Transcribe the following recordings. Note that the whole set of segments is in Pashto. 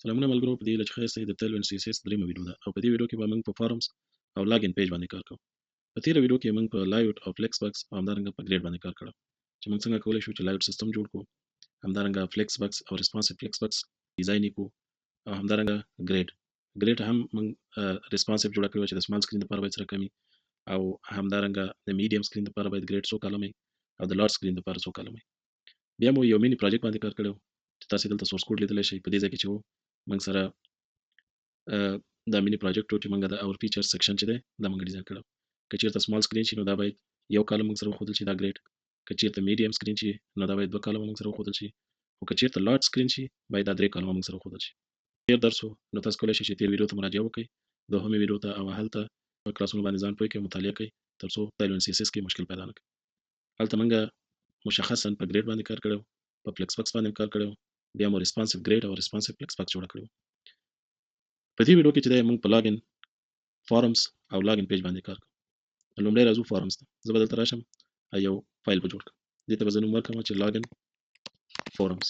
سلامونه ملګرو، په دې هیله چې ښه یاستئ. د Tailwind CSS دریمه ویډیو ده او په دې ویډیو کې به موږ په فارمز او لاګین پیج باندې کار کوو. په تیره ویډیو کې موږ په لایوټ او فلیکس بکس او همدارنګه په ګریډ باندې کار کړو چې موږ څنګه کولی شو چې لایوټ سیستم جوړ کړو، همدارنګه فلیکس بکس او ریسپانسیو فلیکس بکس ډیزاین یې کړو او همدارنګه ګریډ هم موږ ریسپانسیو جوړه کړې وه چې د سمال سکرین لپاره باید څه رقم وي او همدارنګه د میډیم سکرین لپاره باید ګریډ څو کالم وي او د لارج سکرین لپاره څو کالم وي. بیا مو یو مینی پروجیکټ باندې کار کړی چې تاسو دلته سورس کوډ لیدلی شئ. په دې ځای کې چې وو موږ سره دا مینی پروجیکټ و چې موږ د اور فیچر سیکشن چې دی دا موږ ډیزاین کړو. که چیرته سمال سکرین شي نو دا باید یو کالم موږ سره وښودل شي دا ګریډ، که چیرته میډیم سکرین شي نو دا باید دوه کالمه موږ سره وښودل شي، خو که چیرته لارج سکرین شي باید دا درې کالمه موږ سره وښودل شي. تیر درس و نو تاسو کولی شئ چې تیر ویډیو ته مراجعه وکړئ، دوهمې ویډیو ته، او هلته په کلاسونو باندې ځان پوه کړئ، مطالعه کړئ تر څو Tailwind CSS کې مشکل پیدا نه کړي. هلته موږ مشخصا په ګریډ باندې کار کړی، په فلیکس بکس باندې کار کړی، بیا مو ریسپانسیو ګریډ او ریسپانسیو فلیکس بکس جوړه کړې. په دې ویډیو کې چې دی موږ په لاګین فارمز او لاګین پیج باندې کار کوو. لومړی راځو فارمز ته. زه به دلته راشم او یو فایل به جوړ کړم. دې ته به زه نوم ورکړم چې لاګین فارمز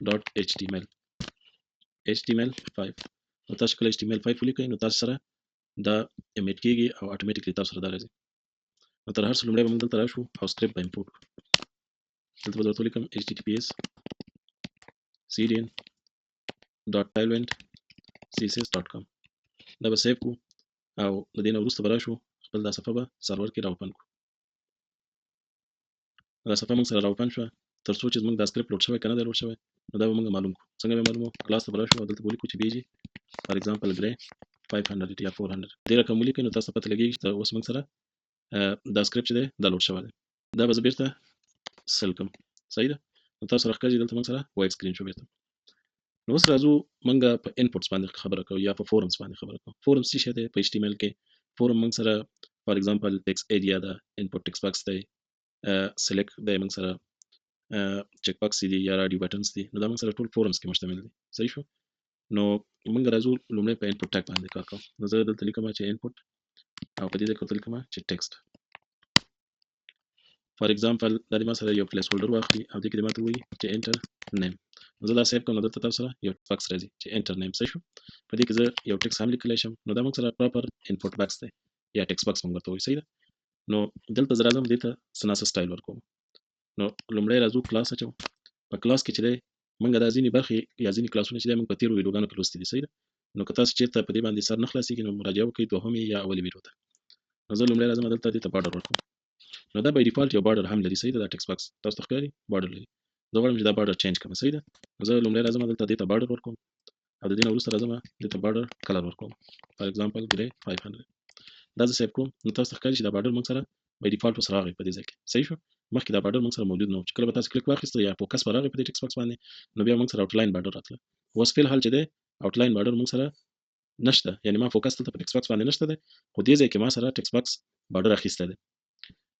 ډاټ ایچ ټي ایم ایل، ایچ ټي ایم ایل 5. نو تاسو کله ایچ ټي ایم ایل 5 ولیکئ نو تاسو سره دا امیټ کیږي او اتوماتیکلی تاسو سره دا راځي. نو تر هر څه لومړی به موږ دلته راشو او سکرپټ به امپورټ کړو. دلته به درته ولیکم ایچ ټي ټي پي ایس سی ډي ان ډاټ ټایلوینډ سی اس اس ډاټ کام. دا به سیو کړو او د دې نه وروسته به راشو خپل دا صفحه به سرور کې راوپن کړو. دا صفحه موږ سره راوپن شوه. تر څو چې زموږ دا سکرپټ لوډ شوی که نه دی لوډ شوی نو دا به موږ معلوم کړو. څنګه به معلومو؟ کلاس ته به راشو او دلته به ولیکو چې بیجي فار اگزامپل ګری 500 یا 400 دې رقم ولیکئ نو تاسو ته پته لګېږي چې اوس موږ سره دا سکرپټ چې دی دا لوډ شوی دی. دا به زه بېرته سل کړم، صحیح ده؟ نو تاسو راښکاري دلته موږ سره وایټ سکرین شو بېرته. نو اوس راځو موږ په انپوټس باندې خبره کوو یا په فورمز باندې خبره کوو. فورمز څه شی دی؟ په ایچ ټي ایم ایل کې فورم موږ سره فار اگزامپل ټیکس ایریا ده، انپوټ ټیکس باکس دی، سلیکټ دی، موږ سره چیک باکس دي یا راډیو بټنز دي. نو دا موږ سره ټول فورمز کې مشتمل دي، صحیح شو؟ نو موږ راځو لومړی په انپوټ ټیګ باندې کار کوو. نو زه دلته لیکم چې انپوټ او په دې ځای کې ورته لیکم چې ټیکسټ. فار اگزامپل دا دې ما سره یو پلیس هولډر واخلي او دې کې دې ما ته ووایي چې انټر نیم. نو زه دا سیو کړم نو دلته تاسو سره یو باکس راځي چې انټر نیم، صحیح شو؟ په دې کې زه یو ټیکس هم لیکلی شم. نو دا موږ سره پراپر انپوټ باکس دی یا ټیکس باکس موږ ورته وایو، صحیح ده؟ نو دلته زه راځم دې ته څه ناڅه سټایل ورکوم. نو لومړی راځو کلاس اچوم. په کلاس کې چې دی موږ دا ځینې برخې یا ځینې کلاسونه چې دی موږ په تېرو ویډیوګانو کې لوستي دي، صحیح ده؟ نو که تاسو چېرته په دې باندې سر نه خلاصېږي نو مراجعه وکړئ دوهمې یا اولې ویډیو ته. نو زه لومړی راځم دلته دې ته بارډر ورکوم. نو دا بای ډیفالت یو بارډر هم لري، صحیح ده؟ دا ټیکس باکس تاسو ته ښکاري بارډر لري. زه غواړم چې دا بارډر چینج کړم، صحیح ده؟ نو زه لومړی راځم دلته دې ته بارډر ورکوم او د دې نه وروسته راځم دې ته بارډر کلر ورکوم، فار اگزامپل ګری 500. دا زه سیو کوم. نو تاسو ته ښکاري چې دا بارډر موږ سره بای ډیفالت اوس راغی په دې ځای کې، صحیح شو؟ مخکې دا بارډر موږ سره موجود نه و، چې کله به تاسو کلیک واخیسته یا فوکس به راغی په دې ټیکس باکس باندې نو بیا موږ سره آوټلاین بارډر راتله. اوس فی الحال چې دی آوټلاین بارډر موږ سره نشته، یعنی ما فوکس دلته په ټیکس باکس باندې نشته دی، خو دې ځای کې ما سره ټیکس باکس بارډر اخیستی دی.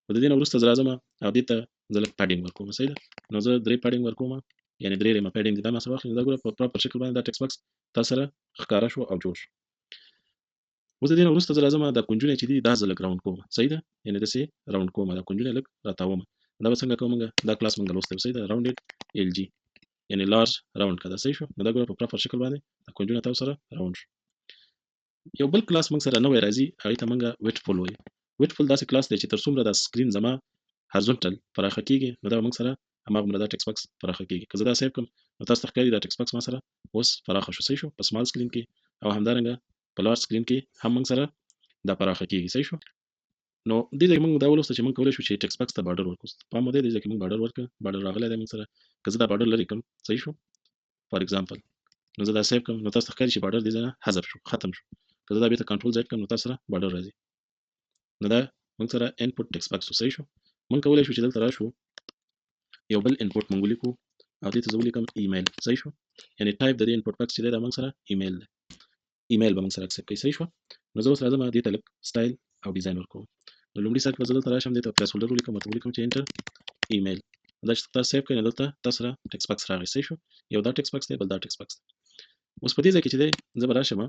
خو د دې نه وروسته زه راځم او دې ته زه لږ پډینګ ورکوم، صحیح ده؟ نو زه درې پډینګ ورکوم، یعنی درې ریمه پډینګ دا ما سره واخلي. دا ګوره په پراپر شکل باندې دا ټیکس باکس تا سره ښکاره شو او جوړ شو. اوس د دې نه وروسته زه راځم دا کونجونه چې دي دا زه لږ راونډ کوم، صحیح ده؟ یعنی داسې راونډ کوم، دا کونجونه لږ راتاوم. دا به څنګه کوم؟ موږ دا کلاس موږ لوستی، صحیح ده؟ راونډډ ایل جی یعنی لارج راونډ کړه، صحیح شو؟ نو دا ګوره په پراپر شکل باندې دا کونجونه تاسو سره راونډ شو. یو بل کلاس موږ سره نوی راځي، هغې ته موږ ویټ فول وایو. ویټ فول داسې کلاس دی چې تر څومره دا سکرین زما هارزونټل پراخه کیږي نو دا موږ سره هماغومره دا ټیکس باکس پراخه کیږي. که زه دا سیو کړم نو تاسو ته ښکاري دا ټیکس باکس ما سره اوس پراخه شو، صحیح شو؟ په سمال سکرین کې او همدارنګه په لارج سکرین کې هم موږ سره دا پراخه کیږي، صحیح شو؟ نو دې ځای کې موږ دا ولوسته چې موږ کولی شو چې ټیکس باکس ته بارډر ورکړو. پام مو دی دې ځای کې موږ بارډر ورکړ، بارډر راغلی دی موږ سره. که زه دا بارډر لرې کړم، صحیح شو؟ فار اگزامپل نو زه دا سیو کړم نو تاسو ته ښکاري چې بارډر دې ځای نه حذف شو، ختم شو. که زه دا بېرته کنټرول زیډ کړم نو تاسو سره بارډر راځي. نو دا موږ سره انپوټ ټیکس باکس و، صحیح شو؟ موږ کولی شو چې دلته راشو یو بل انپوټ موږ ولیکو او دې ته زه ولیکم ایمیل، صحیح شو؟ یعنی ټایپ د دې انپوټ باکس چې دی دا موږ سره ایمیل دی، ایمیل به موږ سره اکسپټ کوي، صحیح شو؟ نو زه اوس راځم دې ته لږ سټایل او ډیزاین ورکوم. نو لومړي سر کې به زه دلته راشم دې ته پلیس هولډر ولیکم، ورته ولیکم چې انټر ایمیل. دا چې تاسو سیو کړئ نو دلته تاسو سره ټیکس باکس راغی، صحیح شو؟ یو دا ټیکس باکس دی، بل دا ټیکس باکس دی. اوس په دې ځای کې چې دی زه به راشم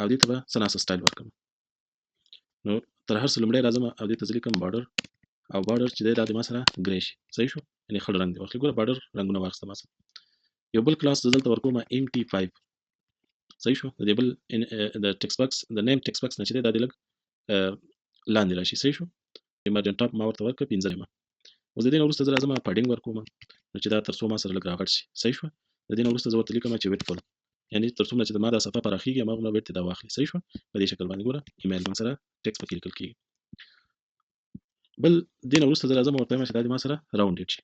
او دې ته به څه ناڅه سټایل ورکړم. نو تر هر څه لومړی راځم او دې ته زه لیکم بارډر، او بارډر چې دی دا د ما سره ګری شي، صحیح شو؟ یعنی خړ رنګ دی واخلي. ګوره بارډر رنګونه واخیسته ما سره. یو بل کلاس زه دلته ورکوم ایم ټي 5. صحیح شو. د دې بل د text box د name text box نه چې دی دا دې لږ لاندې راشي، صحیح شو. margin top ما ورته ورکړه 5 rem. اوس د دې نه وروسته زه راځم padding ورکوم، نو چې دا تر څو ما سره لږ راغټ شي، صحیح شو. د دې نه وروسته زه ورته لیکم چې width full، یعنی تر څومره چې ما دا صفحه پراخېږي هماغومره width دا واخلي، صحیح شو. په دې شکل باندې ګوره ایمیل موږ سره text پکې لیکل کېږي. بل دې نه وروسته زه راځم ورته وایم چې دا دې ما سره rounded شي.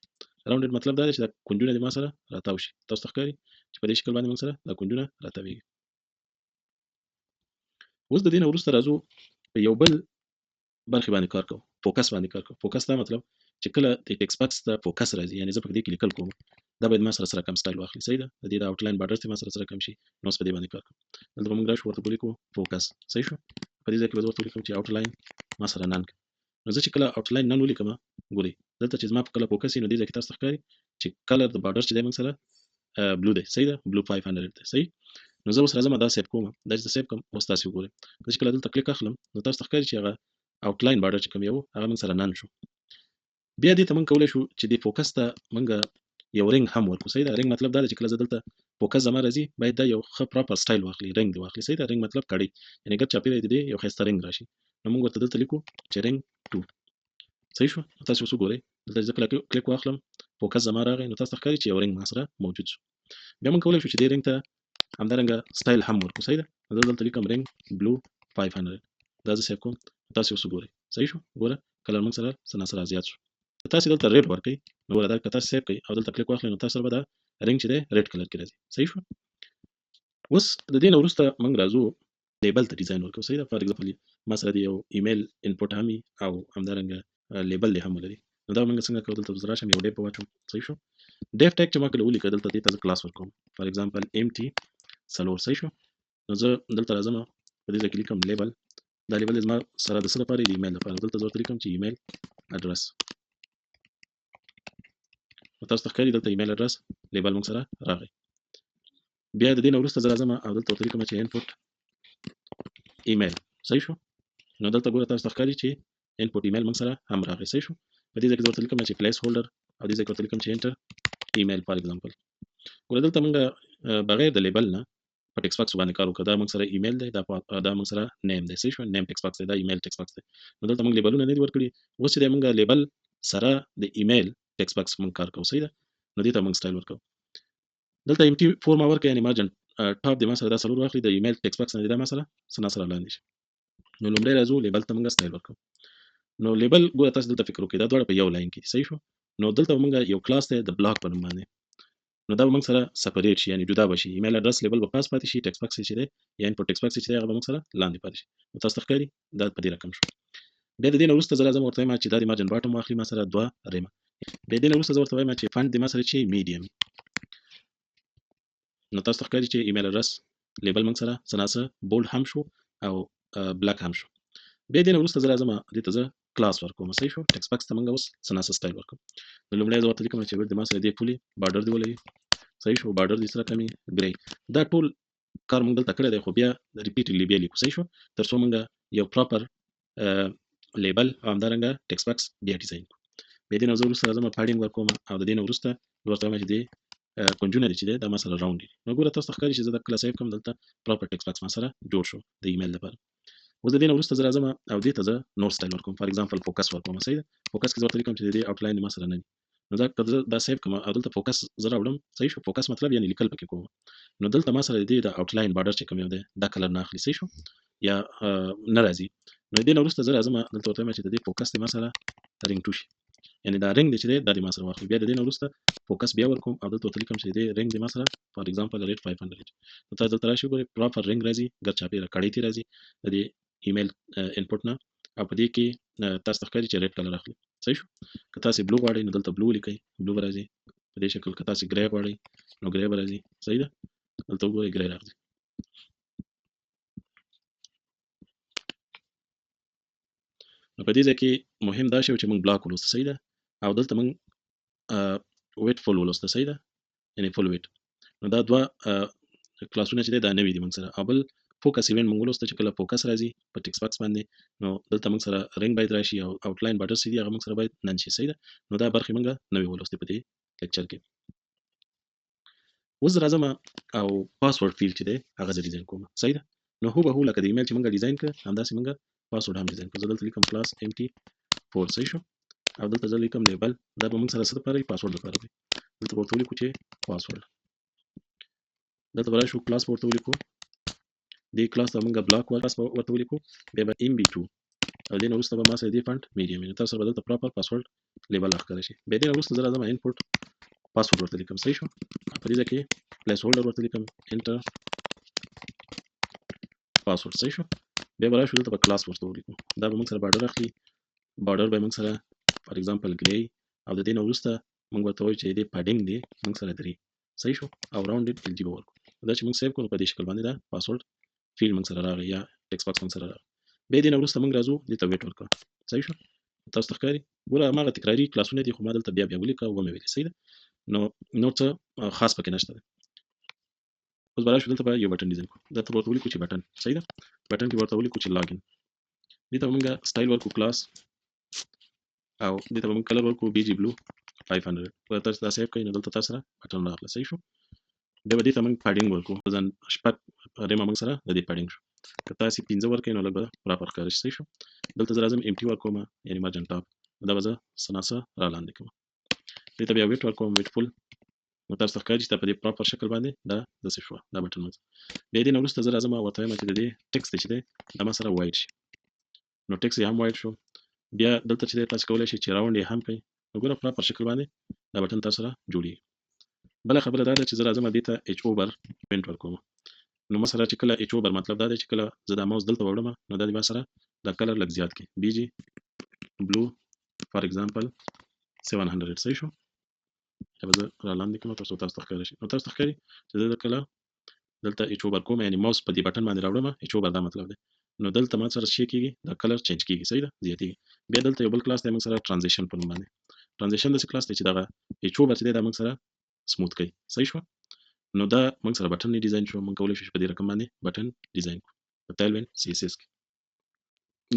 rounded مطلب دا دی چې دا کنجونه دې ما سره راتاو شي. تاسو ته ښکاري چې په دې شکل باندې موږ سره دا کنجونه راتاوېږي. اوس د دې نه وروسته راځو په یو بل برخې باندې کار کوو، focus باندې کار کوو. focus دا مطلب چې کله د text box ته focus راځي، یعنی زه په دې کې لیکل کوم، دا باید ما سره سره کم style واخلي، صحیح ده. د دې د outline border ته ما سره سره کم شي، نو اوس په دې باندې کار کوم. دلته به موږ راشو ورته ولیکو focus، صحیح شو. په دې ځای کې به زه ورته ولیکم چې outline ما سره none. نو زه چې کله outline none ولیکم، ګورئ دلته چې زما په کله focus، نو دې ځای کې تاسو ته ښکاري چې color د border چې دی موږ سره blue دی، صحیح ده، blue 500 دی، صحیح. نو زه اوس راځم دا save کوم، دا چې save کوم اوس تاسو وګورئ، زه چې کله دلته کلیک اخلم نو تاسو ته ښکاري چې هغه outline border چې کوم یو هغه موږ سره none شو. بیا دې ته موږ کولی شو چې دې focus ته موږ یو رنګ هم ورکړو، صحیح ده. رنګ مطلب دا دی چې کله زه دلته focus زما راځي باید دا یو ښه proper style واخلي، رنګ دې واخلي، صحیح ده. رنګ مطلب کړی، یعنی ګرد چاپېره دې یو ښایسته رنګ راشي. نو موږ ورته دلته لیکو چې ring 2، صحیح شو. نو تاسو اوس وګورئ دلته زه کله کلیک واخلم focus زما راغی، نو تاسو ته ښکاري چې یو رنګ ما سره موجود شو. بیا موږ کولی شو چې دې رنګ ته همدارنګه style هم ورکړو، صحیح ده. زه دلته لیکم ring blue 500، دا زه save کوم، تاسو اوس وګورئ، صحیح شو. ګوره color موږ سره څه نا څه زیات شو. که تاسو دلته red ورکړئ نو ګوره دا که تاسو save کړئ او دلته کلیک واخلئ نو تاسو سره به دا رنګ چې دی red color کې راځي، صحیح شو. اوس د دې نه وروسته موږ راځو label ته design ورکړو، صحیح ده. for example ما سره د یو email input هم وي او همدارنګه label دې هم ولري. نو دا موږ څنګه کوو، دلته زه راشم یو div واچوم، صحیح شو. div tag چې ما کله ولیکه دلته دې ته زه کلاس ورکوم، for example MT 4، صحیح شو. نو زه دلته راځم په دې ځای کې لیکم label، دا label زما سره د څه لپاره دی، د ایمیل لپاره. دلته زه ورته لیکم چې email address. نو تاسو ته ښکاري دلته email address label موږ سره راغی. بیا د دې نه وروسته زه راځم او دلته ورته لیکم چې input email، صحیح شو. نو دلته ګوره تاسو ته ښکاري چې input email موږ سره هم راغی، صحیح شو. په دې ځای کې زه ورته لیکم چې placeholder او دې ځای کې ورته لیکم چې enter email for example. ګوره دلته موږ بغیر د label نه په text box باندې کار وکړو. دا موږ سره ایمیل دی، دا موږ سره name دی، صحیح شو. name text box دی، دا email text box دی. نو دلته موږ label ونه نه دي ورکړي. اوس چې دی موږ label سره د email text box موږ کار کوو، صحیح ده. نو دې ته موږ style ورکوو. دلته MT four ما ورکړه، یعنی margin top دې ما سره دا څلور واخلي، د email text box نه دې دا ما سره څه نا سره لاندې شي. نو لومړی راځو label ته موږ style ورکوو. نو label ګوره تاسو دلته فکر وکړئ، دا دواړه په یو line کې دي، صحیح شو. نو دلته موږ یو کلاس دی د block په نوم باندې، نو دا به موږ سره separate شي، یعنی جدا به شي. email address label به پاس پاتې شي، text box چې دی یا input text box چې دی هغه به موږ سره لاندې پاتې شي. نو تاسو ته ښکاري دا په دې رقم شو. بیا د دې نه وروسته زه راځم ورته وایم چې دا د margin bottom واخلي ما سره 2 rem. بیا د دې نه وروسته زه ورته وایم چې font دې ما سره چې medium. نو تاسو ته ښکاري چې email address label موږ سره څه نا څه bold هم شو او black هم شو. بیا د دې نه وروسته زه راځم دې ته زه کلاس ورکوم، صحیح شو. text box ته موږ اوس څه نا څه style ورکوم. نو لومړی زه ورته لیکم چې width ما سره دې fully border دې ولري، صحیح شو. border دې سره کمې gray. دا ټول کار موږ دلته کړی دی، خو بیا repeatedly بیا لیکو، صحیح شو، تر څو موږ یو proper label او همدارنګه text box بیا design کړو. بیا دې نه زه وروسته راځم padding ورکوم او د دې نه وروسته زه ورته وایم چې دې کنجونه دي چې دی دا ما سره round دي. نو ګوره تاسو ته ښکاري چې زه دا کله save کړم دلته proper text box ما سره جوړ شو د ایمیل لپاره. اوس د دې نه وروسته زه راځم او دې ته زه نور style ورکوم، for example focus ورکوم، صحیح ده. focus کې زه ورته لیکم چې د دې outline ما سره نه وي. نو دا که زه دا save کړم او دلته focus زه راوړم، صحیح شو. focus مطلب یعنی لیکل پکې کوم. نو دلته ما سره د دې د outline border چې کوم یو دی دا color نه اخلي، صحیح شو، یا نه راځي. نو دې نه وروسته زه راځم دلته ورته وایم چې د دې focus دې ما سره ring 2 شي، یعنی دا رنګ دی چې دی دا دې ما سره واخلي. بیا د دې نه وروسته focus بیا ورکوم او دلته ورته لیکم چې د دې رنګ دې ما سره for example red 500. نو تاسو دلته راشئ وګورئ proper رنګ راځي، ګرد چاپېره کړۍ ترې راځي د دې email input نه، او په دې کې تاسو ته ښکاري چې red color اخلي، صحیح شو. که تاسو blue غواړئ نو دلته blue ولیکئ، blue به راځي په دې شکل. که تاسو gray غواړئ نو gray به راځي، صحیح ده. دلته وګورئ gray راغلی. نو په دې ځای کې مهم دا شی چې موږ block ولوسته، صحیح ده، او دلته موږ width full ولوسته، صحیح ده، یعنی full width. نو دا دوه کلاسونه چې دی دا نوي دي موږ سره. او بل focus event موږ ولوسته چې کله focus راځي په text box باندې نو دلته موږ سره رنګ باید راشي او outline border چې دي هغه موږ سره باید none شي، صحیح ده. نو دا برخې موږ نوې ولوستې په دې lecture کې. اوس زه راځم او password field چې دی هغه زه ډیزاین کوم، صحیح ده. نو هو به هو لکه د ایمیل چې موږ ډیزاین کړ، همداسې موږ password هم ډیزاین کړو. زه دلته لیکم class MT4، صحیح شو. او دلته زه لیکم label، دا به موږ سره څه دپاره وي؟ password دپاره وي. دلته به ورته ولیکو چې password. دلته به راشو کلاس به ورته ولیکو، دې کلاس ته موږ block کلاس به ورته ولیکو، بیا به MB2، او دې نه وروسته به ما سره دې font medium. نو تاسو سره به دلته proper password label راښکاره شي. بیا دې نه وروسته زه راځم input password ورته لیکم، صحیح شو. په دې ځای کې placeholder ورته لیکم enter password، صحیح شو. بیا به راشو دلته به کلاس ورته ولیکو، دا به موږ سره border اخلي، border به موږ سره for example gray، او د دې نه وروسته موږ ورته وایو چې دې padding دی موږ سره 3، صحیح شو، او rounded LG به ورکړو. دا چې موږ save کړو په دې شکل باندې دا password field موږ سره راغی یا text box موږ سره راغی. بیا دې نه وروسته موږ راځو دې ته width ورکړو، صحیح شو. تاسو ته ښکاري ګوره هماغه تکراري کلاسونه دي، خو ما دلته بیا بیا ولیکه او ومې ویلې، صحیح ده. نو نور څه خاص پکې نشته دی. اوس به راشو دلته به یو button design کړو، دلته به ورته ولیکو چې button، صحیح ده. button کې به ورته ولیکو چې login، دې ته به موږ سټایل ورکړو کلاس، او دې ته به موږ color ورکړو BG blue 500. که تاسو دا save کړئ نو دلته تاسو سره button راغله، صحیح شو. بیا به دې ته موږ padding ورکړو، ځان 6 ریمه موږ سره د دې padding شو. که تاسې 5 ورکړئ نو لږ به proper ښکاره شي، صحیح شو. دلته زه راځم MT ورکوم، یعنې margin top، دا به زه څه ناڅه را لاندې کوم. دې ته بیا width ورکوم، width full. نو تاسو ته ښکاري چې دا په دې proper شکل باندې دا داسې شوه دا button موږ. بیا دې نه وروسته زه راځم ورته وایم چې د دې ټیکس دی چې دی دا ما سره white شي، نو ټیکس یې هم white شو. بیا دلته چې دی تاسو کولی شئ چې round یې هم کړئ، نو ګوره proper شکل باندې دا button تاسو سره جوړېږي. بله خبره دا ده چې زه راځم دې ته H hover event ورکوم. نو ما سره چې کله H hover مطلب دا دی چې کله زه دا ماوس دلته وړم نو دا دې ما سره دا color لږ زیات کړي، BG blue for example 700، صحیح شو. دا به زه را لاندې کړم تر څو تاسو ته ښکاره شي. نو تاسو ته ښکاري چې زه کله دلته H hover کوم، یعنې ماوس په دې button باندې راوړم، H hover دا مطلب دی. نو دلته ما سره شی کېږي، دا color change کېږي، صحیح ده، زیاتېږي. بیا دلته یو بل کلاس دی موږ سره transition په نوم باندې. transition داسې کلاس دی چې دغه H hover چې دی دا موږ سره smooth کوي، صحیح شو. نو دا موږ سره button design شو، موږ کولی شو چې په دې رقم باندې button design کړو په Tailwind CSS کې.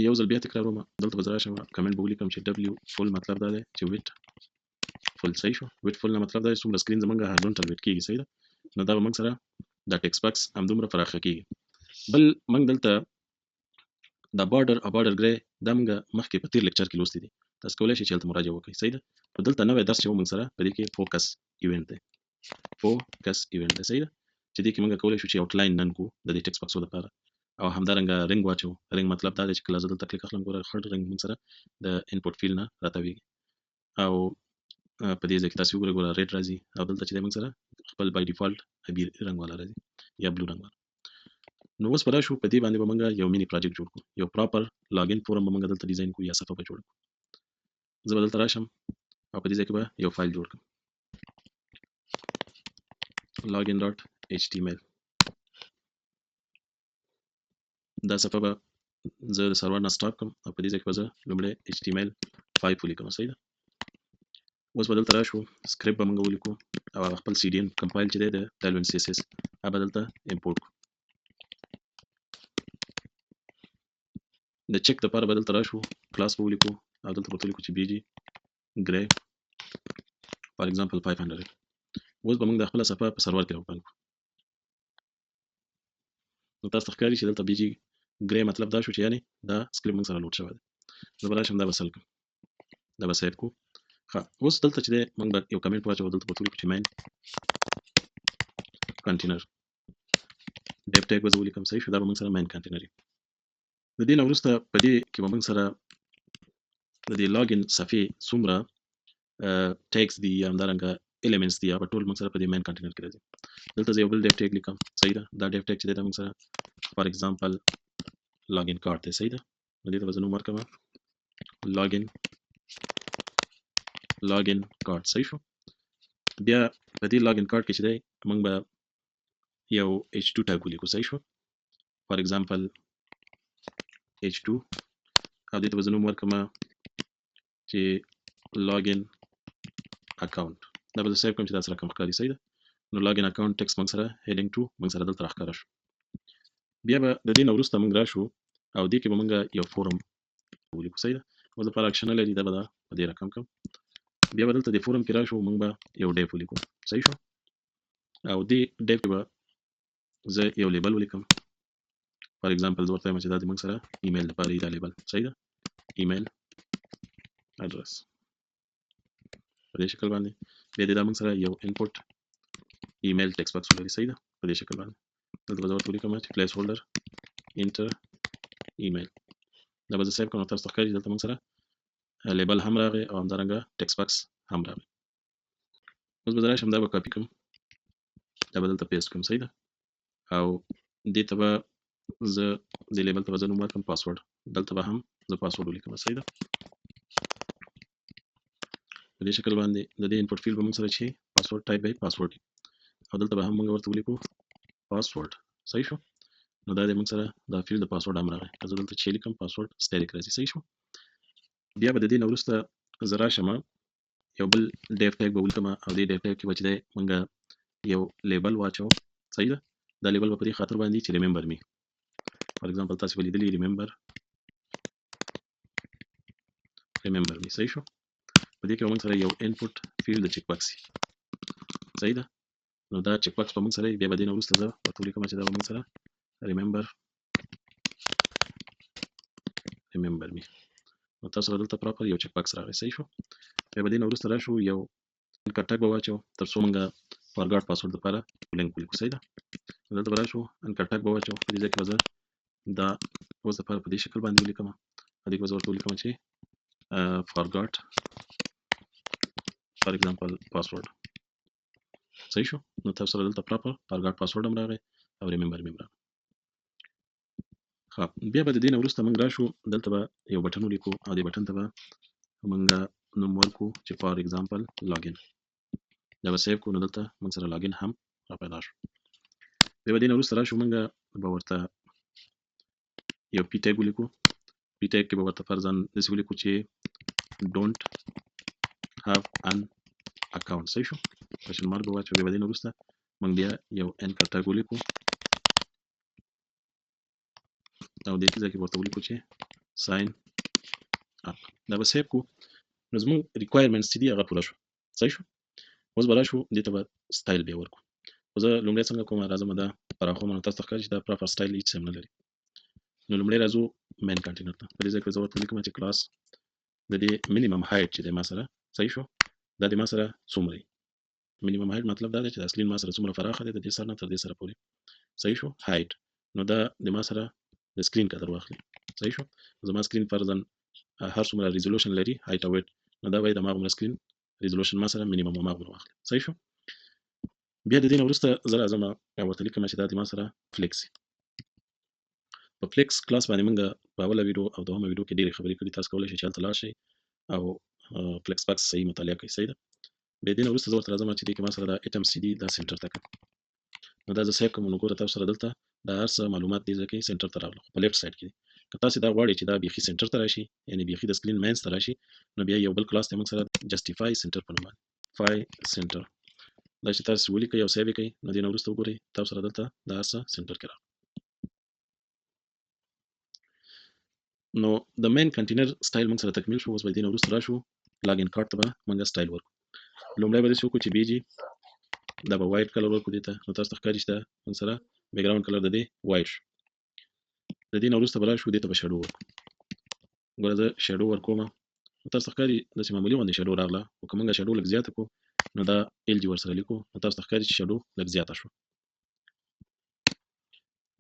یو ځل بیا تکراروم، دلته به زه راشم کمنټ به ولیکم چې W full مطلب دا دی چې width full، صحیح شو. width full نه مطلب دا دی څومره screen زمونږ horizontal width کېږي، صحیح ده. نو دا به موږ سره دا text box همدومره پراخه کېږي. بل موږ دلته دا border او border gray دا موږ مخکې په تېر lecture کې لوستي دي، تاسو کولی شئ چې هلته مراجعه وکړئ، صحیح ده. خو دلته نوی درس چې و موږ سره په دې کې focus event دی، focus event دی، صحیح ده، چې دې کې موږ کولی شو چې outline none کړو د دې text باکسو دپاره، او همدارنګه رنګ واچو. رنګ مطلب دا دی چې کله زه دلته کلیک اخلم ګوره خړ رنګ موږ سره د input field نه راتاویږي، او په دې ځای کې تاسو وګورئ ګوره red راځي، او دلته چې دی موږ سره خپل by default ابي رنګ والا راځي یا blue رنګ والا. نو اوس به راشو په دې باندې به موږ یو mini project جوړ کړو، یو proper login form به موږ دلته design کړو یا صفحه به جوړ کړو. زه به دلته راشم او په دې ځای کې به یو فایل جوړ کړم login.html. دا صفحه به زه د سرور نه stop کړم او په دې ځای کې به زه لومړی HTML5 ولیکم، صحیح ده. اوس به دلته راشو سکرپټ به موږ ولیکو او هغه خپل CDN compile چې دی د Tailwind CSS هغه به دلته import کړو. د چک دپاره به دلته راشو کلاس به ولیکو او دلته به ورته ولیکو چې BG gray for example 500. اوس به موږ د خپله صفحه په سرور کې راوپن کړو. نو تاسو ته ښکاري چې دلته BG gray مطلب دا شو چې یعنې دا سکرپټ موږ سره load شوی دی. زه به راشم دا به سل کړم، دا به save کړو. ښه اوس دلته چې دی موږ به یو کمنټ واچوو، دلته به ورته ولیکو چې main container div tag به زه ولیکم، صحیح شو. دا به موږ سره main container وي. د دې نه وروسته په دې کې به موږ سره د دې login صفحې څومره tags دي یا همدارنګه elements دي هغه ټول موږ سره په دې main container کې راځي. دلته زه یو بل div tag لیکم، صحیح ده. دا div tag چې دی دا موږ سره for example login card دی، صحیح ده. نو دې ته به زه نوم ورکړم login card، صحیح شو. بیا په دې login card کې چې دی موږ به یو H2 tag ولیکو، صحیح شو. for example H2 او دې ته به زه نوم ورکړم چې login account. دا به زه save کړم چې دا سره کوم ښکاري، صحیح ده. نو login account text موږ سره heading 2 موږ سره دلته راښکاره شو. بیا به د دې نه وروسته موږ راشو او دې کې به موږ یو form ولیکو، صحیح ده. اوس دپاره اکشن نه لري، دا به دا په دې رقم کړم. بیا به دلته د form کې راشو موږ به یو div ولیکو، صحیح شو. او دې div کې به زه یو label ولیکم. For example زه ورته وایم چې دا د موږ سره ایمیل لپاره دا label، صحیح ده، email address په دې شکل باندې. بیا دې دا موږ سره یو input email text box ولري، صحیح ده، په دې شکل باندې. دلته به زه ورته ولیکم چې placeholder enter email. دا به زه save کړم، تاسو ته ښکاري دلته موږ سره label هم راغی او همدارنګه text box هم راغی. اوس به زه راشم دا به کاپي کړم، دا به دلته paste کړم، صحیح ده. او دې ته به زه دې label ته به زه نوم ورکړم پاسورډ، دلته به هم زه پاسورډ ولیکم، صحیح ده. په دې شکل باندې د دې input field به موږ سره چې password type به پاسورډ وي، او دلته به هم موږ ورته ولیکو پاسورډ، صحیح شو. نو دا دی موږ سره دا field د پاسورډ هم راغی. که زه دلته چې لیکم password static راځي، صحیح شو. بیا به د دې نه وروسته زه راشم یو بل div tag به ولیکم، او دې div tag کې به چې دی موږ یو label واچوو، صحیح ده. دا label به په دې خاطر باندې چې remember me، for example تاسو به لیدلي remember me، صحیح شو. په دې کې به موږ سره یو input field د check box، صحیح ده. نو دا check box به موږ سره بیا به دې نه وروسته زه ورته ولیکم چې دا به موږ سره remember me. نو تاسو سره دلته proper یو check box راغی، صحیح شو. بیا به دې نه وروسته راشو یو anchor tag به واچوو تر څو موږ forgot password لپاره لینک ولیکو، صحیح ده. دلته به راشو anchor tag به واچوو، په دې ځای کې به زه دا اوس لپاره په دې شکل باندې ولیکم، په دې کې به زه ورته ولیکم چې forgot for example password، صحیح شو. نو تاسو سره دلته proper forgot password هم راغی او remember me هم راغی. ښه، بیا به د دې نه وروسته موږ راشو دلته به یو button ولیکو، او دې button ته به موږ نوم ورکړو چې for example login. دا به save کړو، نو دلته موږ سره login هم را پیدا شو. بیا به دې نه وروسته راشو موږ به ورته یو p tag ولیکو. p tag کې به ورته فرضاً داسې ولیکو چې don't have an account، صحیح شو. Question mark به واچو. بیا به دې نه وروسته موږ بیا یو anchor tag ولیکو، او دې ځای کې ورته ولیکو چې sign up. دا به save کړو. نو زموږ requirements چې دي هغه پوره شو، صحیح شو. اوس به راشو دې ته به سټایل بیا ورکړو. خو زه لومړی څنګه کوم، راځم دا پراخوم، نو تاسو ته ښکاري چې دا proper style هېڅ هم نه لري. نو لومړی راځو main container ته. په دې ځای کې زه ورته ولیکم چې کلاس د دې minimum height چې دی ما سره، صحیح شو، دا د ما سره څومره دی. Minimum height مطلب دا دی چې د screen ما سره څومره فراخه دی د دې سر نه تر دې سره پورې، صحیح شو. Height نو دا د ما سره د screen قدر واخلي، صحیح شو. زما screen فرضاً هر څومره resolution لري height او width، نو دا باید هماغومره screen resolution ما سره minimum هماغومره واخلي، صحیح شو. بیا د دې نه وروسته زه راځم او ورته لیکم چې دا د ما سره flex. په flex class باندې موږ په اوله ویډیو او دوهمه ویډیو کې ډېرې خبرې کړي، تاسو کولی شئ چې هلته لاړ شئ او flex box صحیح مطالعه کړئ، صحیح ده. بیا دې نه وروسته زه ورته راځم چې دې کې ما سره دا item چې دي دا center ته کړم. نو دا زه save کړم، نو ګوره تاسو سره دلته دا هر څه معلومات دې ځای کې center ته راغله، خو په left side کې دي. که تاسو دا غواړئ چې دا بیخي center ته راشي، یعنې بیخي د screen منځ ته راشي، نو بیا یو بل کلاس دی موږ سره justify center په نوم باندې، fy center، دا چې تاسو ولیکئ او save یې کړئ، نو دې نه وروسته وګورئ تاسو سره دلته دا هر څه center کې راغله. نو د main container style موږ سره تکمیل شو. اوس به دې نه وروسته راشو login card ته به موږ سټایل ورکړو. لومړی به داسې وکړو چې bg دا به white color ورکړو دې ته، نو تاسو ته ښکاري چې دا موږ سره background color د دې white شو. د دې نه وروسته به راشو دې ته به shadow ورکړو. ګوره زه shadow ورکوم، نو تاسو ته ښکاري داسې معمولي غوندې shadow راغله، خو که موږ shadow لږ زیاته کړو نو دا lg ورسره لیکو، نو تاسو ته ښکاري چې shadow لږ زیاته شوه.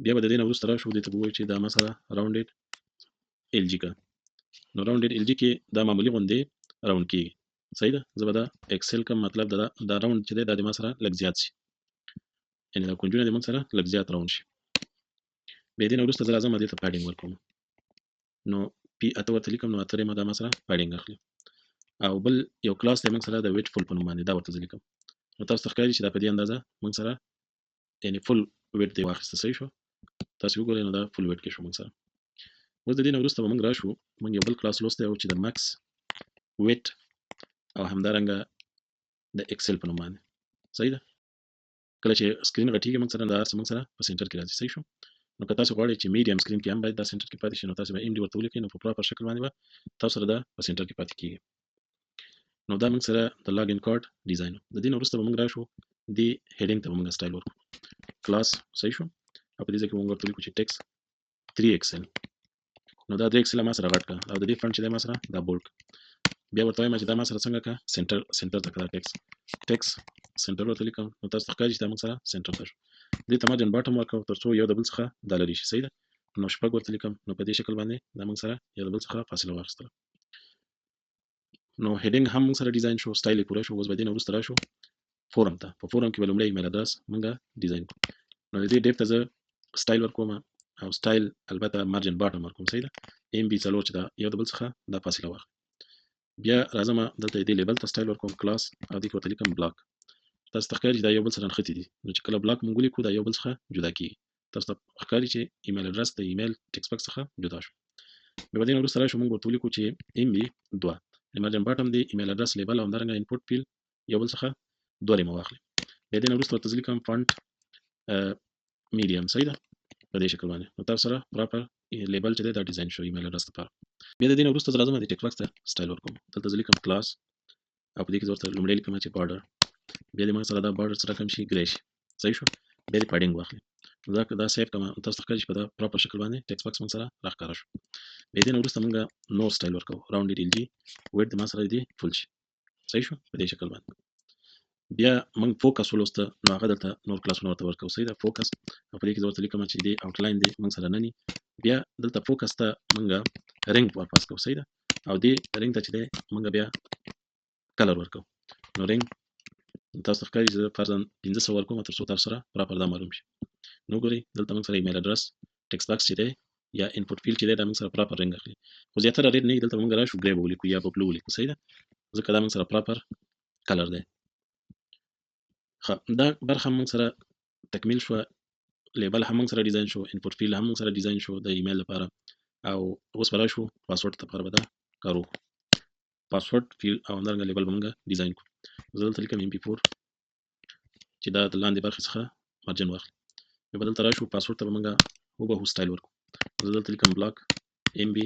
بیا به د دې نه وروسته راشو دې ته به ووایو چې دا ما سره rounded lg که، نو rounded lg کې دا معمولي غوندې round کېږي، صحیح ده. زه به دا XL کم، مطلب دا round چې دی دا د ما سره لږ زیات شي، یعنې دا کنجونه د موږ سره لږ زیات round شي. بیا دې نه وروسته زه راځم دې ته padding ورکوم، نو p اته ورته لیکم، نو اته رېمه دا ما سره padding اخلي. او بل یو کلاس دی موږ سره د width full په نوم باندې، دا ورته زه لیکم، نو تاسو ته ښکاري چې دا په دې اندازه موږ سره یعنې full width دی واخیسته، صحیح شو. تاسو وګورئ نو دا full width کې شو موږ سره. اوس د دې نه وروسته به موږ راشو، موږ یو بل کلاس لوستی و چې د max width او همدارنګه د XL په نوم باندې، صحیح ده. کله چې screen غټیږي موږ سره دا هر څه موږ سره په center کې راځي، صحیح شو. نو که تاسو غواړئ چې medium screen کې هم باید دا center کې پاتې شي، نو تاسو به md ورته ولیکئ، نو په proper شکل باندې به تاسو سره دا په center کې پاتې کیږي. نو دا موږ سره د login card design. د دې نه وروسته به موږ راشو دې heading ته به موږ سټایل ورکړو، کلاس، صحیح شو. او په دې ځای کې موږ ورته ولیکو چې text 3 XL. نو دا 3 XL ما سره غټ کړه او د دې font چې دی ما سره دا bold. بیا ورته وایم چې دا ما سره څنګه کړه، center ته کړه، text center ورته لیکم. نو تاسو ته ښکاري چې دا موږ سره center ته شو. دې ته margin bottom ورکړو تر څو یو د بل څخه دا لرې شي، صحیح ده. نو شپږ ورته لیکم. نو په دې شکل باندې دا موږ سره یو د بل څخه فاصله واخیستله. نو heading هم موږ سره design شو، سټایل یې پوره شو. اوس به دې نه وروسته راشو form ته. په form کې به لومړی email address موږ design کړو. نو د دې div ته زه سټایل ورکوم او سټایل البته margin bottom ورکوم، صحیح ده. MB 4 چې دا یو د بل څخه دا فاصله واخلي. بیا راځم دلته دې label ته سټایل ورکوم، کلاس، او دې کې ورته لیکم block. تاسو ته ښکاري چې دا یو بل سره نښتي دي. نو چې کله block موږ ولیکو دا یو بل څخه جدا کیږي. تاسو ته ښکاري چې email address د email text box څخه جدا شو. بیا به دې نه وروسته راشو موږ ورته ولیکو چې MB 2 margin bottom دی email address label او همدارنګه input field یو بل څخه دوه رېمه واخلي. بیا دې نه وروسته ورته زه لیکم font medium، صحیح ده، په دې شکل باندې. نو تاسو سره proper label چې دی دا design شو email address لپاره. بیا د دې نه وروسته زه راځم د text box ته سټایل ورکوم. دلته زه لیکم کلاس او په دې کې زه ورته لومړی لیکم چې border. بیا دې موږ سره دا border سره کم شي، gray شي، صحیح شو. بیا دې padding واخلي. دا که دا save کړم تاسو ته ښکاري چې په دا proper شکل باندې text box موږ سره راښکاره شو. بیا دې نه وروسته موږ نور سټایل ورکوو، rounded LG width ما سره دې full شي، صحیح شو، په دې شکل باندې. بیا موږ focus ولوسته، نو هغه دلته نور کلاسونه ورته ورکوو، صحیح ده. focus او په دې کې زه ورته لیکم چې دې outline دې موږ سره none. بیا دلته focus ته موږ رنګ ورپاس کوو، صحیح ده. او دې رنګ ته چې دی موږ بیا color ورکوو. نو رنګ تاسو ته ښکاري چې زه فرضاً 500 ورکوم تر څو تاسو سره proper دا معلوم شي. نو ګورئ دلته موږ سره email address text box چې دی یا input field چې دی دا موږ سره proper رنګ اخلي، خو زیاتره red نه. دلته موږ راشو gray به ولیکو یا به blue ولیکو، صحیح ده، ځکه دا موږ سره proper color دی. ښه، دا برخه موږ سره تکمیل شوه، label هم موږ سره design شو، input field هم موږ سره design شو د ایمیل لپاره. او اوس به راشو پاسورډ لپاره به دا کار وکړو. password field او همدارنګه label به موږ design کړو. زه دلته لیکم MP 4 چې دا د لاندې برخې څخه margin واخلي. بیا به دلته راشو پاسورډ ته به موږ هوبهو سټایل ورکړو. زه دلته لیکم block MB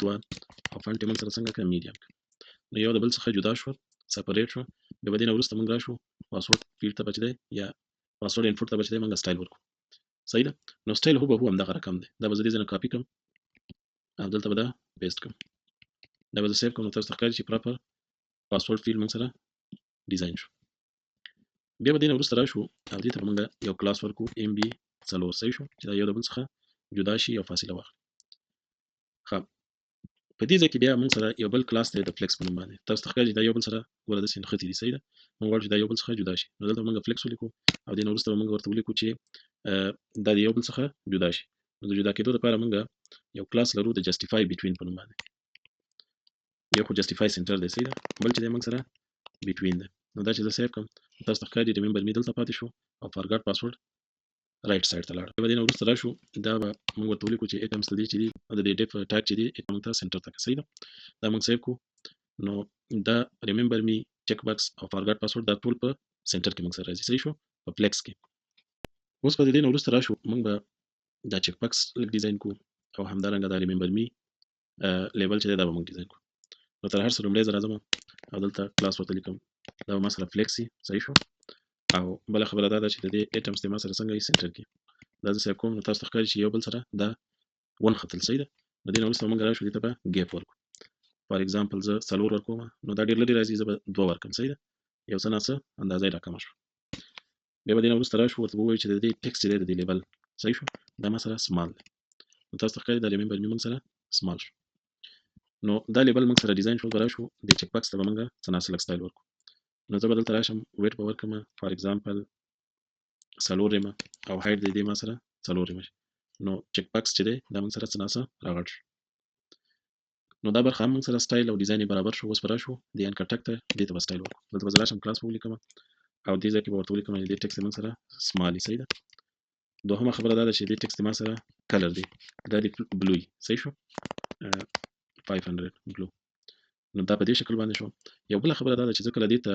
2 او font یې موږ سره څنګه کړه، medium کړه. نو یو د بل څخه جدا شو، separate شو. بیا به دې نه وروسته موږ راشو password field ته به چې دی یا password input ته به چې دی موږ سټایل ورکړو، صحیح ده. نو سټایل هوبهو همدغه رقم دی. دا به زه دې ځای نه کاپي کړم او دلته به دا paste کړم. دا به زه save کړم. نو تاسو ته ښکاري چې proper password field موږ سره design شو. بیا به دې نه وروسته راشو او دې ته به موږ یو کلاس ورکړو MB 4، صحیح شو، چې دا یو د بل څخه جدا شي او فاصله واخلي. ښه، په دې ځای کې بیا موږ سره یو بل کلاس دی د flex په نوم باندې. تاسو ته ښکاري چې دا یو بل سره ګوره داسې نښتي دي، صحیح ده. موږ غواړو چې دا یو بل څخه جدا شي، نو دلته موږ flex ولیکو او دې نه وروسته به موږ ورته ولیکو چې دا د یو بل څخه جدا شي. نو د جدا کېدو لپاره موږ یو کلاس لرو د justify between په نوم باندې. یو خو justify center دی، صحیح ده، بل چې دی موږ سره between دی. نو دا چې زه save کړم تاسو ته ښکاري remember me دلته پاتې شو او forgot password right side ته لاړ. بیا به دې نه وروسته راشو دا به موږ ورته ولیکو چې items د دې چې دي د دې div tag چې دي موږ ته center ته، صحیح ده. دا موږ save کړو. نو دا remember me check box او forgot password دا ټول په center کې موږ سره راځي، صحیح شو، په flex کې. اوس به د دې نه وروسته راشو موږ به دا check box لږ design کړو او همدارنګه دا remember me label چې دی دا به موږ design کړو. نو تر هر څه لومړی زه راځم او دلته کلاس ورته لیکم، دا به ما سره flex وي، صحیح شو. او بله خبره دا ده چې د دې items د ما سره څنګه یې center کې. دا زه save کوم. نو تاسو ته ښکاري چې یو بل سره دا ونښتل، صحیح ده. نو دې نه وروسته موږ راشو دې ته به gap ورکړو. for example زه 4 ورکوم، نو دا ډېر لرې راځي، زه به 2 ورکړم، صحیح ده. یو څه ناڅه اندازه یې راکمه شوه. بیا به دې نه وروسته راشو ورته ووایو چې د دې text چې دی د دې label، صحیح شو، دا ما سره small دی. نو تاسو ته ښکاري دا remember me موږ سره small شو. نو دا label موږ سره design شو. به راشو دې check box ته به موږ څه ناڅه لږ سټایل ورکړو. نو زه به دلته راشم width به ورکړم for example 4 rem او height د دې ما سره 4 rem شي. نو check box چې دی دا موږ سره څه ناڅه راغټ شو. نو دا برخه هم موږ سره سټایل او design یې برابر شو. اوس به راشو دې anchor tag ته، دې ته به سټایل ورکړو. دلته به زه راشم کلاس به ولیکم او دې ځای کې به ورته ولیکم چې دې text موږ سره small، صحیح ده. دوهمه خبره دا ده چې دې text ما سره color دی، دا دی blue، صحیح شو، 500 blue. نو دا په دې شکل باندې شو. یو بله خبره دا ده چې زه کله دې ته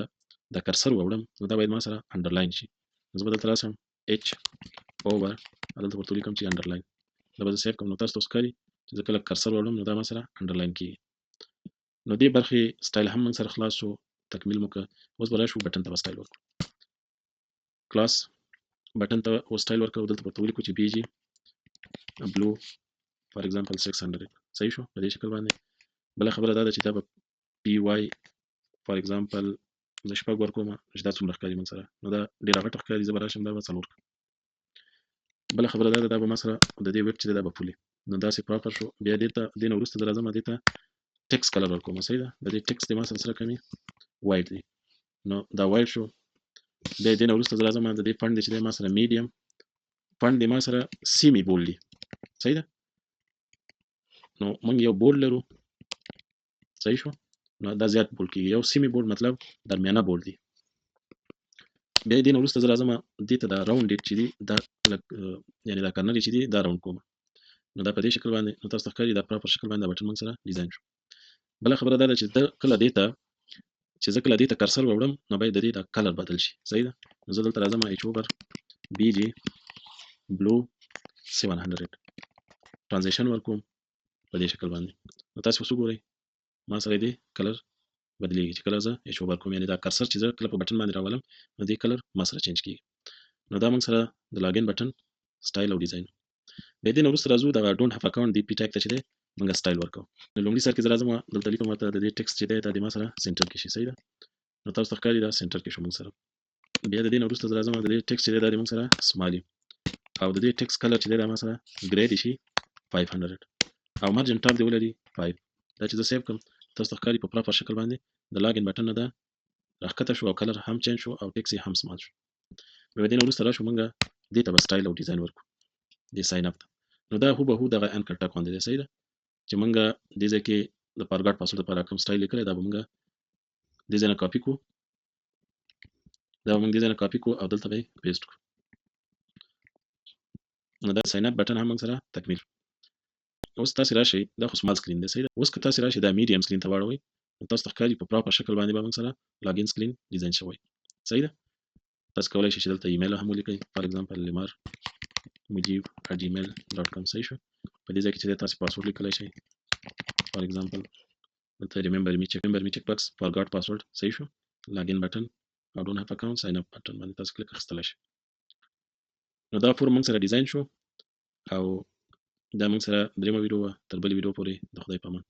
دا cursor واوړم نو دا باید ما سره underline شي. نو زه به دلته راشم H hover دلته ورته ولیکم چې underline. دا به زه save کړم. نو تاسو ته اوس ښکاري چې زه کله cursor واوړم نو دا ما سره underline کېږي. نو دې برخې سټایل هم موږ سره خلاص شو، تکمیل مو کړ. اوس به راشو button ته به سټایل ورکړو. Class button ته اوس سټایل ورکړو، دلته ورته ولیکو چې BG blue for example 600. صحیح شو په دې شکل باندې. بله خبره دا ده چې دا به PY for example زه شپږ ورکوم چې دا څومره ښکاري موږ سره، نو دا ډېره غټه ښکاري، زه به راشم دا به څلور کړم. بله خبره دا ده، دا به ما سره د دې width چې ده دا به full، نو داسې proper شو. بیا دې ته دې نه وروسته زه راځم دې ته text color ورکوم. صحیح ده، د دې text د ما سره سره کمي white دی، نو دا white شو. بیا دې نه وروسته زه راځم د دې font دی چې دی ما سره medium، font دی ما سره semi bold دی. صحیح ده، نو موږ یو bold لرو. صحیح شو، نو دا زیات bold کیږي، یو semi bold مطلب درمیانه bold دی. بیا دې نه وروسته زه راځم دې ته دا rounded چې دی دا لږ یعنې دا corner چې دی دا round کوم، نو دا په دې شکل باندې، نو تاسو ته ښکاري دا proper شکل باندې دا button موږ سره design شو. بله خبره دا ده چې کله دې ته چې زه کله دې ته cursor وړم نو باید د دې دا color بدل شي. صحیح ده، نو زه دلته راځم h hover BG blue 700 transition ورکوم په دې شکل باندې. نو تاسو اوس وګورئ ما سره دې color بدلیږي چې کله زه h hover کوم، یعنې دا cursor چې زه کله په button باندې راولم نو دې color ما سره change کیږي. نو دا موږ سره د login button style او design. بیا دې نه وروسته راځو دغه don't have account دی p tag ته چې دی موږ سټایل ورکوو. نو لومړي سر کې زه راځم دلته لیکم ورته د دې text چې دی دا د ما سره center کې شي. صحیح ده، نو تاسو ته ښکاري دا center کې شو موږ سره. بیا د دې نه وروسته زه راځم د دې text چې دی دا د موږ سره small او د دې text color چې دی دا ما سره gray دی شي 500 او margin top دی ولري 5. دا چې زه save کړم تاسو ته ښکاري په proper شکل باندې د login button نه ده راښکته شو او color هم change شو او text یې هم small شو. بیا دې نه وروسته راشو موږ دې ته به سټایل او design ورکړو دې sign up ته. نو دا هوبهو دغه anchor tag غوندې دی. صحیح ده، چې موږ دې ځای کې د forgot password لپاره کوم سټایل لیکلی دا به موږ دې ځای نه کاپي کړو، دا به موږ دې ځای نه کاپي کړو او دلته به یې paste کړو. نو دا sign up button هم موږ سره تکمیل. اوس تاسې راشئ، دا خو small screen دی. صحیح ده، اوس که تاسې راشئ دا medium screen ته واړوئ نو تاسو ته ښکاري په proper شکل باندې به موږ سره login screen design شوی. صحیح ده، تاسو کولی شئ چې دلته ایمیل هم ولیکئ، for example لمر mujib@gmail.com. صحیح شو، په دې ځای کې چې دی تاسو پاسورډ لیکلی شئ، for example دلته remember me check، remember me check box، forgot password. صحیح شو، login button او don't have account sign up button باندې تاسو کلیک اخیستلی شئ. نو دا form موږ سره design شو او دا موږ سره درېیمه ویډیو وه. تر بلې ویډیو پورې د خدای په امان.